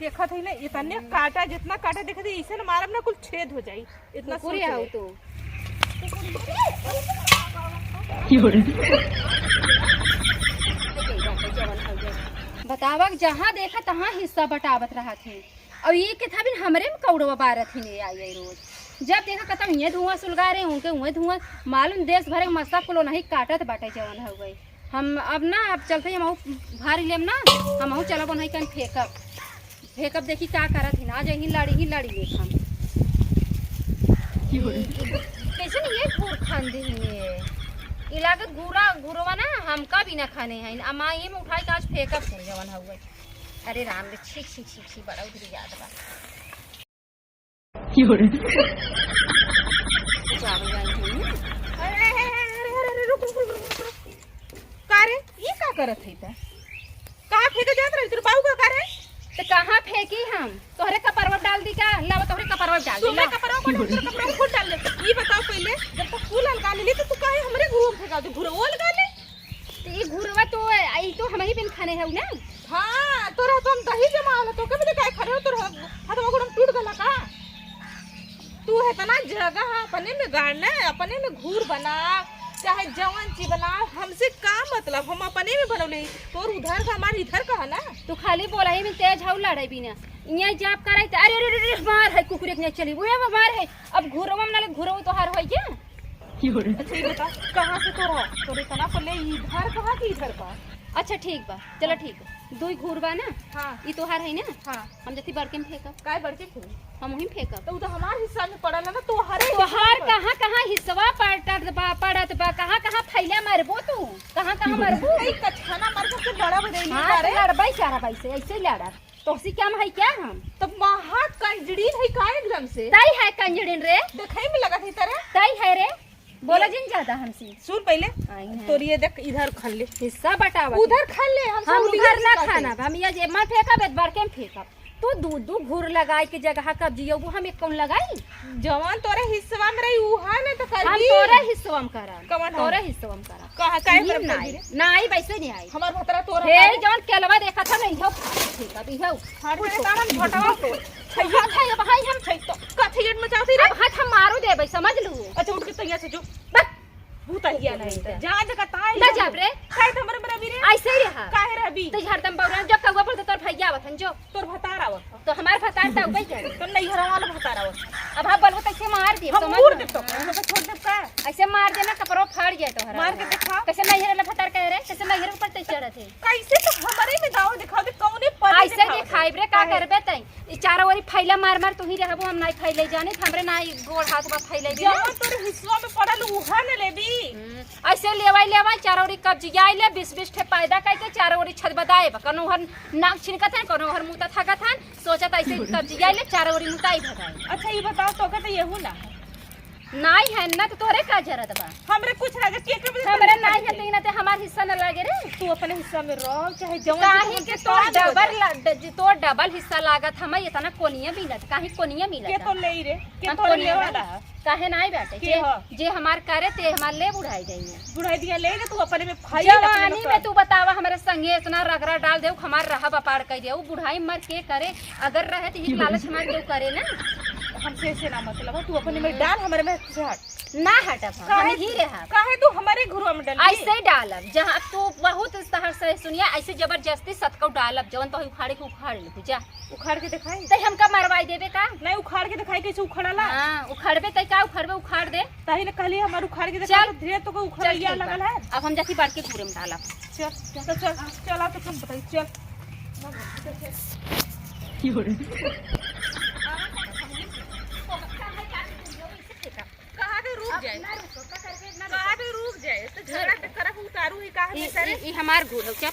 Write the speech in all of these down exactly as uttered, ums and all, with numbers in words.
देखत है ना, इतने काटा, जितना काटा देखत है, इसे न मारब ना, कुल छेद हो जाई। इतना कुकुर सोच हऊ ले। तू। बतावा, जहाँ देखा तहाँ हिस्सा बटावत रहत है। और ये के था बिन हमरे में कौड़वा बारत ही नहीं आई, आई रोज। जब देखा कतम ये धुआं सुलगा रहे, उनके उहे धुआं। मालूम देश भर के मसा कुल नहीं काटत बाटे जवन हो गई। हम अब ना, अब चलते ही हम भारी लेम ना, हम चलब नहीं कहीं फेंकब। फेंकब देखी का करत ही ना, आज यहीं लड़ी ही लड़ी लेत हम। कैसे नहीं ये घूर खान दी ये? ई लागत घूरा, घूरवा ना हमका भी ना खाने हैं। अमा ये में उठाई के आज फेंकब कुल जवन हउए। अरे राम रे, छी, छी, छी, छी, बड़ा उधरी जात बा। चावल डाल के। अरे, अरे, अरे, रुक, रुक, रुक, रुक, रुक। का रे, ई का करत है त? कहाँ फेंके जात रही? तेरे बाऊ का, का रे? त कहाँ फेंकी हम? तोहरे कपरवा डाल दी का? लावा, तोहरे कपरवा डाल दी, तोहरे लावा। कपरवा को डाल, तोहरे कपरवा खुद डाल ले। ई बताओ पहले, जब तक फूल अलगा ले ली, तो तू काहे हमरे घुरवा में फेंका दे? घुरवा अलगा ले। त ई घुरवा तो, ई तो हमही बिन खाने हऊ ना। हाँ, तोरा तो हम दही जमा होला, तो कभी काहे खाने हो? तोर ह-, हथवा गोड़ में टूट गला का? तू इतना जगह अपने में गाड़ना, अपने में घूर बना, चाहे जवन चीज बना, हमसे का मतलब? हम अपने में बनौले ही। तोर उधर का, हमार इधर का है ना। तू खाली बोला ही में तेज हऊ, लड़े बिना। इहाँ जाप कराई त, अरे, अरे, अरे, अरे, मार है, कुकुरे के नहीं चली, वो मार है। अब घुरवा में ना ले, घुरवा तोहार होई क्या? अच्छा, ये बता, कहाँ से तोरा, तोरे इतना पहले इधर कहाँ कि इधर का? अच्छा, ठीक बा, चला, ठीक बा। दुई घूर बा ना? हाँ। ई तोहार है ना? हाँ। हम जथी बड़के में फेंकब। काय बड़के फेंकब? हम वहीं फेंकब। तो उ तो हमार हिस्सा में पड़ल है ना, तोहरे हिस्सा तोहार में। कहाँ, कहाँ हिस्सवा पड़त बा, पड़त बा, कहाँ, कहाँ फैला मरबो तू? कहाँ, कहाँ मरबो? कई कछाना मार के तू लड़ा बदेली हाँ, करे। तो लड़बाई चारा बाई से, ऐसे ही लड़ा। तोहसी क्या है क्या हम? तो महा कंजड़ीन है का एकदम से? तई है कंजड़ीन रे। देखई में लगत है तरह। तई है रे। बोला ये जिन ज्यादा हमसे। सुन पहले। आई हैं। तोरी ये देख, इधर खा ले। हिस्सा बटावा। उधर खा ले, हम हम सब उधर उलिया ना निकाल खाना, के। हम ये जे माँ फेंका बेत बड़के में फेंका। तू दू दू घूर लगाई के जगह कब्जियो वो हम एक कौन लगाई? जवान तोरे हिस्सवा में रही, उहा ना तो हम करबी। तोरे हिस्सवा में करा। कवन हम? तोरे हिस्सवा में करा। कहाँ, काहे ई पर नहीं, करबी रे? नहीं, वैसे नहीं आई। हमार भतरा तोरा हे, काहे? जौन केलवा देखा था ना, इहो ठीक है, इहो। फाड़ के कुछ काम हम झोटावा तो। छैया खाए, अब हाय हम छै तो। का छैया में चाहती रे? अब हाथ हम मारो देबै, समझ लू। अच्छा, उठ के तैया से जो। बस। भूत आ गया नहीं तो। जा जगह ताई ना हम। जाब रे। काहे तो हमरे में रवि रे? ऐसे ही रहा। काहे रवि? तो हरदम बौरा, जो कौआ बोलते तोर भैया आवत हन, जो। तोर भतार आवत। तो हमार भतार त उबई करे। तो नैहरा वाला भतार आवत। अब हम बोलबो त ऐसे मार दिए, हम समझ मूड़ लो। देब तो, हम तो छोड़ देब का? ऐसे मार देना, कपड़ो फाड़ जाए तोहरा। मार के दिखाओ। कैसे नैहरा वाला भतार कह रहे? कैसे नैहरा ऊपर तै चढ़त है? कैसे तो हमारे में दाव दिखाओ दे, कौने पर ऐसे दिखाओ दे? दिखाई रे, का काहे? करबे तै? ई चारों ओरी फैला मार मार तू ही रहबो, हम नाई फैले जाने, हमरे नाई गोड़ हाथ बा फैले भी ना। जहाँ तोरे हिस्सा में पड़ल उहा न लेबी। हम्म। ऐसे लेवाई लेवाई चारों ओरी कब्जियाई ले, बीस बीस ठे पैदा कई के चारों ओरी छदबदाए बा। कनो हर नाक छिनकत है, कनो हर मुता थकत है, सोचत ऐसे कब्जियाई ले चारों ओरी मुताई भगाए। अच्छा, ये बताओ, तो के तो येहू ना है। नाई है ना, तो तोरे का जरूरत बा? हमरे कुछ ना, के, के, के हमरे नाई है, तो इना ते हमार हिस्सा न लागे रे। तू अपने हिस्सा में रहो, चाहे जवन काहे के तोर डबल ला-, ड-, तोर डबल हिस्सा लागत, हम इतना कोनिया मिलत, काहे कोनिया मिलत? के तो ले रे, के हम तो कोनिया लेवा ना। काहे नाई बाटे? के जे, हो? जे हमार करे, ते हमार ले बुढ़ाई जाइए। बुढ़ाई दिया ले, तू अपने में खाई, जवानी अपने में। तू बतावा, हमरे संगे इतना रगड़ा डाल देउ, हमार रहा बपाड़ कर देउ, बुढ़ाई मर के करे, अगर रहे तो ये लालच मार के करे ना। हमसे ऐसे ना मतलब है, तू अपने में डाल, हमारे में से हट। ना हटब हम, काहे हम ही तू, रहब। काहे तू हमारे घरवा में डलबी? ऐसे ही डालब, जहाँ तू बहुत सहर से सुनिया, ऐसे जबरदस्ती सतकौ डालब, जवन तो उखाड़े के उखाड़ ले, जा। उखाड़ के दिखाई? तै हमका मरवाई देबे का? नहीं, उखाड़ के दिखाई, कैसे उखड़ला? हाँ, उखड़बे तै का उखड़बे, उखाड़ दे। ताही ने कहली हमार उखाड़ के दिखाई, चल। तो धीरे तो को उखड़ैया चल, ठीक बा। लगल है। अब हम जाती बाड़ के घूरे में डालब। चल, चल, चल, चल, आ तो तुम बताई, चल। कहाँ के रुक जाए? ना रुको, का करबे, ना कहाँ रुको। के रुक जाए? तो झगड़ा के तरफ उतारू ही, कहाँ ई, के करे? ई, ई हमार घूर हो, चल।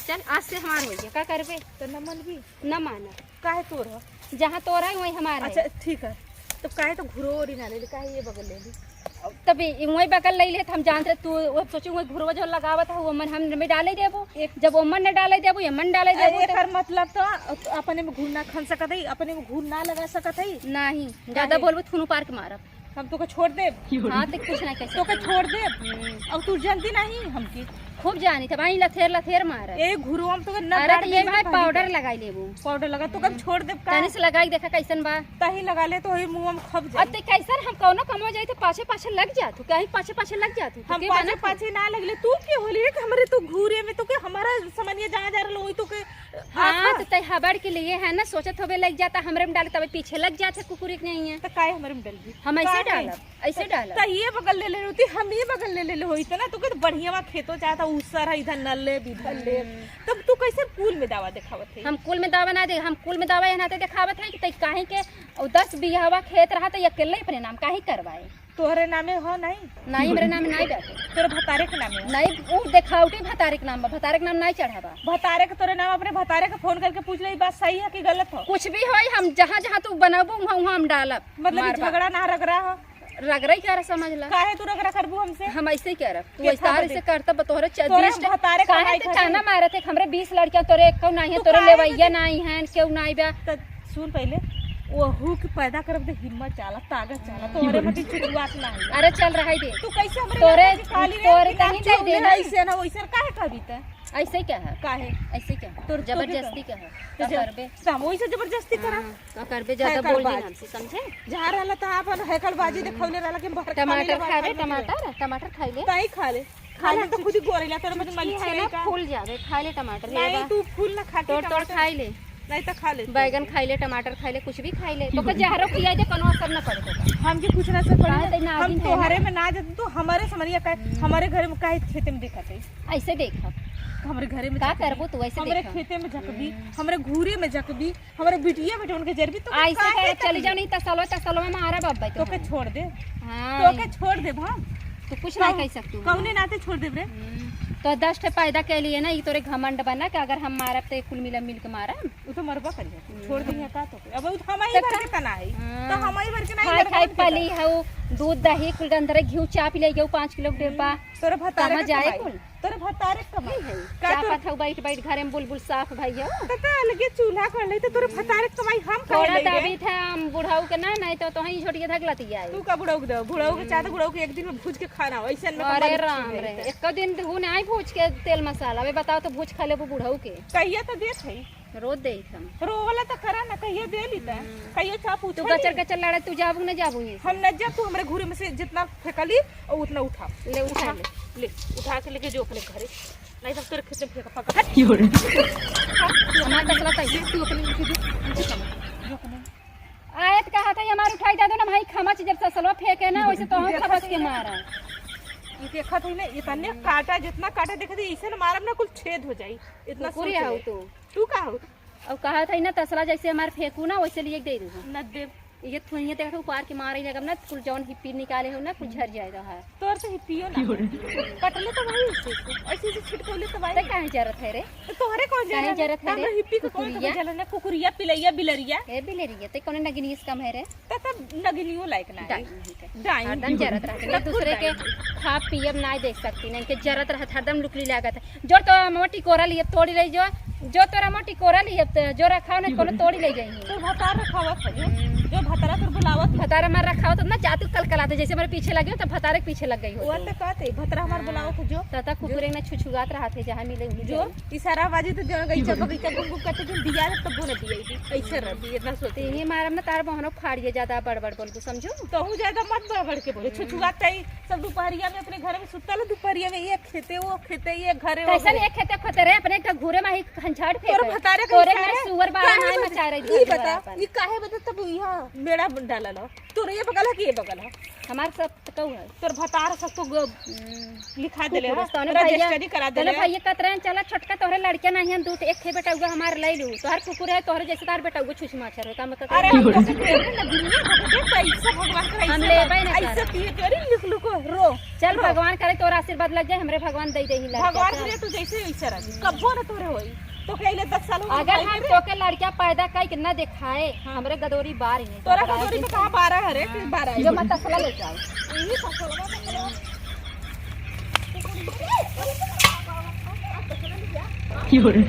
चल, आज से हमार हो गया, का करबे? तो न मनबी? न माना। काहे तोर हो? जहाँ तोर है, वहीं हमार है। अच्छा, ठीक है। तो काहे तो घुरो ओरी ना ले ली, काहे ये बगल ले ली? तब ये वहीं बगल ले ले, तो हम जानते, तू वो सोची, वहीं घुरवा जो लगावत है, वो मन हम में डाले देबो। एक जब वो मन न डाले देबो, ये मन डाले देबो, ए, तो एकर मतलब तो अपने में घूर ना खन सकत है, अपने में घूर ना लगा सकत है। नहीं, ज्यादा काहे? बोलबो, थुनु पार के मारब। हम तोके छोड़ देब। हाँ, तो कुछ ना कह तोके सकते। छोड़ देब। हम्म। अब तू जानती नहीं हमके। खूब जानी थे भाई, लथेर लथेर मार। ए घुरुआ में तो न अरे डाल तो ये देई भाई तो भाई पाउडर का। लगाई लेबू। पाउडर लगा तो कम छोड़ देब का? तनी से लगाई देखा कैसन बा। तही लगा ले तो वही मुंह में खप अब जाई। ते कैसन हम कौनो कमवा जाई तो पाछे पाछे लग जात हूँ, कहीं पाछे पाछे लग जात हूँ। हम के पाछे बनत हूँ? पाछे ना लगले, तू के होली है कि हमरे तो घूरे में तो के हमारा समनिया जहाँ जा रहल वही तो के हाँ, आखा। तो तै हबड़ के लिए है ना, सोचत होबे लग जाता हमरे में डाले, तबे पीछे लग जात है कुकुर के नहीं है। तो काहे हमरे में डलबी? हम ऐसे काहे? डालब। ऐसे त-, डालब। त ये बगल ले ले होती, हम ये बगल ले ले होई त ना, तोके तो बढ़िया बा, खेतो चाहता, ऊसर है, इधर न लेब, इधर लेब। हम्म। तब तू कैसे कुल में दावा देखावत है? हम कुल में दावा ना दे, हम कुल में दावा ये नाते देखावत है कि तई काहे के उ दस बीघावा खेत रहा त अकेले अपने नाम काहे करवाए? तोहरे नामे हो नहीं? नहीं, हमरे नामे नहीं बाटे। तोरे भतारे के नामे हो? नहीं, उ देखावटी भतारे के नाम बा, भतारे के नाम नहीं चढ़ावा। भतारे के तोरे नाम, अपने भतारे के फोन करके पूछ ले, ई बात सही है कि गलत हो? कुछ भी होई, हम जहाँ जहाँ तू बनाबू, उहाँ उहाँ हम डालब। मतलब कि मारबा। झगड़ा ना रगड़ा हो? रगड़ई के रह समझ ला। काहे तू रगड़ा करबू हमसे? हम ऐसे ही करब। तू के ऐसे था तार बदे? से करता, ब-, तोहरे च-, तोरे बीस हम भतारे काहे कमाई ते खातिर। ताना मारत है, हमरे बीस लड़कियां, तोरे एको नहीं है, तू तोरे काहे लेवैया बदे? नहीं है, केहू नहीं बा। त सुन पहले, ओहू के पैदा करब त हिम्मत चाला, ताकत चाला, हम्म। तोहरे मती छुटुआत नहीं है। अरे चल रहा है दे। तू कैसे हमरे तोरे, लड़का के काली रे, तोरे कि नाम कहीं दे चौले देना। है, ऐसे ना वैसे काहे कहबी त? ऐसे क्या है? काहे? ऐसे क्या है? तोर, तोर जबरदस्ती के क्या है? तो का जब करबे? त हम वही से जबरदस्ती करा। हाँ, का करबे? ज्यादा बोल दी हमसे, समझे? जहाँ रहला त अपन हैकलबाजी हम्म। देखौले रहला कि हम बाहर खा टमाटर लेले, खाबे, बाहर खा लेले। टमाटर, टमाटर खाई ले। ताई खा ले। खा ले तो खुद ही गोरेला, तोर मत मल है ना, का? फूल जाबे, खा ले टमाटर, ले नहीं, बा। तू फूल ना खा के तोड़, तोड़ टमाटर। खाई ले। नहीं तो खा ले। बैगन खाई ले, टमाटर खाई ले, कुछ भी खाई ले। तो को जहरो खिया दे, कोनो असर न पड़े तो। हमके कुछ ना असर पड़े। काहे ते ना हम आदमी है तोहरे ना? में ना जाते, तू हमारे समरिया का, हम्म। हमारे घर में काहे खेते में देखत है? ऐसे देखा। हमरे घरे में का जकबी, करबो तू ऐसे हमरे देखा। खेते में जकबी, हम्म। हमरे घूरे में जकबी, हमरे बिटिया बेटवन के जरबी, तो ऐसे काहे कर, चली तकलीफ? जाओ, नहीं तसलवा, तसलवा में आरा बाबा तो तोके है। छोड़ दे। हाँ। तोके छोड़ दे, हाँ। तू कुछ ना कह सकतू। कौने नाते छोड़ देब रे? हम्म। तो दस ठे पैदा के लिए ना, ई तोरे घमंड बना कि अगर हम मारब तो कुल मिला मिल के मारब। उ तो मरबा करिए। हम्म। छोड़ दिया का तोके? अब उ तो हमारी तो भर का? के तना है। हाँ। तो हमारी भर के नहीं खाए, मरबा खाए उनके पली तो। हऊ, दूध दही कुल अंदर घी चाप ले गयो पाँच किलो के डिब्बा। तोरे भतारे कहाँ के जाए कमाई? कुल? तोरे भतारे के कमाई। नहीं है। का चापत हऊ बैठ बैठ घरे में बुलबुल साफ भई हो। त, त अलगे चूल्हा कर ले, त तोरे भतारे के कमाई हम काहे थोड़ा ले रे? दाबी था हम बुढ़ऊ के ना, नहीं तो तोहई छोटिया धक लतिया आई। तू का बुढ़ऊ के दो? बुढ़ऊ के चाहत, हम्म। बुढ़ऊ के एक दिन में भूज के खाना हो, ऐसे में अरे हमारे राम चूल्हे रे, पे। एक दिन तू नहीं भूज के तेल मसाला, वे बताओ तो भूज खा लेबू बुढ़ऊ के। कहिया तो देत है। रोज देत हम। रोवला त करा ना, कहियो दे ली त। हम्म। कहियो चाह पूछे तू गचर ली। गचर लड़ा, तू जाबू ना जाबू ये से? हम न जा, तू हमरे घूरे में से जितना फेंकली और उतना उठा। ले उठा उठा। ले, ले, उठा के लेके जो अपने घरे। नहीं तो तोरे खेत में फेंका पका। हट। हमार तसला तैसे। तू अपने उठे जो, उठे जो अपने। आयत कहा था, ये हमार उठाई दे दो ना भाई, खमच जब तसलवा फेंके ना, वैसे तो हम खमच के मारा। ये देखा था ना, इतने काटा, जितना काटा देखा था, इसे ना मारब ना, कुल छेद हो जाई। इतना कुकुर सोच है ले। तू। तू का हो? अब कहा था ना, तसला जैसे हमार फेंकू ना, वैसे लिए दे दूँ। न देब। ये थुइये देख रहे, उपार के मारे लगब ना, कुल जौन हिप्पी निकाले हो ना, कुल झर जाएगा है। तोर तो हिप्पियो ना। कटले तो भाई उसे, ऐसे, ऐसे छिटकौले तो भाई। तो काहे जरत है रे? तो तोहरे कौन काहे जरत है? जरत है रे? हमरा हिप्पी को कौन कुकुरिया? तो जलन है? कुकुरिया, पिलैया, बिलरिया। ए बिलरिया, ते कौन नगिनियस कम है रे? त तब नगिनियो लायक ना डाइन है। नहीं है। डाइन हरदम भी जरत होई। रहत, तब एक दूसरे के डाइन। खाब पियब ना देख सकती, नहीं के जरत रहत, हरदम लुकली लागत है। जो तो मोटी कोरा लिए तोड़ी रही जो, जो तोरा मोटी कोरा लिए त जो रखाव नहीं कोनो तोड़ी ले जाई। तो भतार रखावत है जो, हम्म। जो भतारा तोर बुलावत है। भतारा मार रखावत ना जातू कल कलाते, जैसे हमारे पीछे लगे हो तो भतारे के पीछे लग गई हो वो तू। तो कहते, भतारा हमार हाँ। बुलावत है जो। तता कुकुरे जो। में छुछुआत रहत है, जहाँ मिले उन्हीं जो जाए। इशारा बाजी तो जो गई जब बगीचा गुम गुम करते जो दिया है तब वो न दिया ही। ऐसे रहती, इतना सोचती। तेही मारब ना तार बहनों फाड़िए ज्यादा बड़ बड़ बोल के समझो। तहू ज्यादा मत बड़ बड़ के बोले। हम्म। छुछुआत है, सब दोपहरिया में अपने घर में सुतल है, दोपहरिया में ये खेते, वो खेते, ये घरे, वो कैसन घरे। ये खेते खोते रहे, अपने एक घूरे में ही खंझाड़ फेंके। तोर भतारे के तोरे इशारा घर सुअर बारा काहे नाय बता-, मचा रही ई घर बता, बारा अपन। ई काहे बता तब यहाँ मेड़ा डालल हो? तोर ये बगल है कि ये बगल है? हमार सब तो कहू है। तोर भतार सब तो ग-, हम्म। लिखा देले कुकुर है, तोने रजिस्ट्री भैया, करा तोने देले है। भैया कहत रहे, "चला छोटका तोहरे लड़के नहीं हम दूध एक थे बेटा हुआ हमार ले लू, तोहर कुकुर है, तोहरे जैसे तार बेटा हुआ छुछ माछर होता, मतलब।" अरे हम तो से तेरे ना दुनिया भर के पैसा भगवान करे हम ऐसे लेबे ना ऐसे करब। किए तेरी लुक लुक रो। चल, रो। भगवान करे तोर आशीर्वाद लग जाए, हमरे भगवान दे दे ही लड़का भगवान के। करे तू जैसे वैसे रह, कब्बो न तोरे होई। तो कहले दस साल हो अगर गए हम रे। तोके लड़का पैदा कई के न देखाए, हाँ। हमरे गदोरी बार ही है, तोरा गदोरी में कहाँ बारह है रे, फिर बारह है। जो मत तसला ले जाओ। यही तसला, तसला। क्यों रे?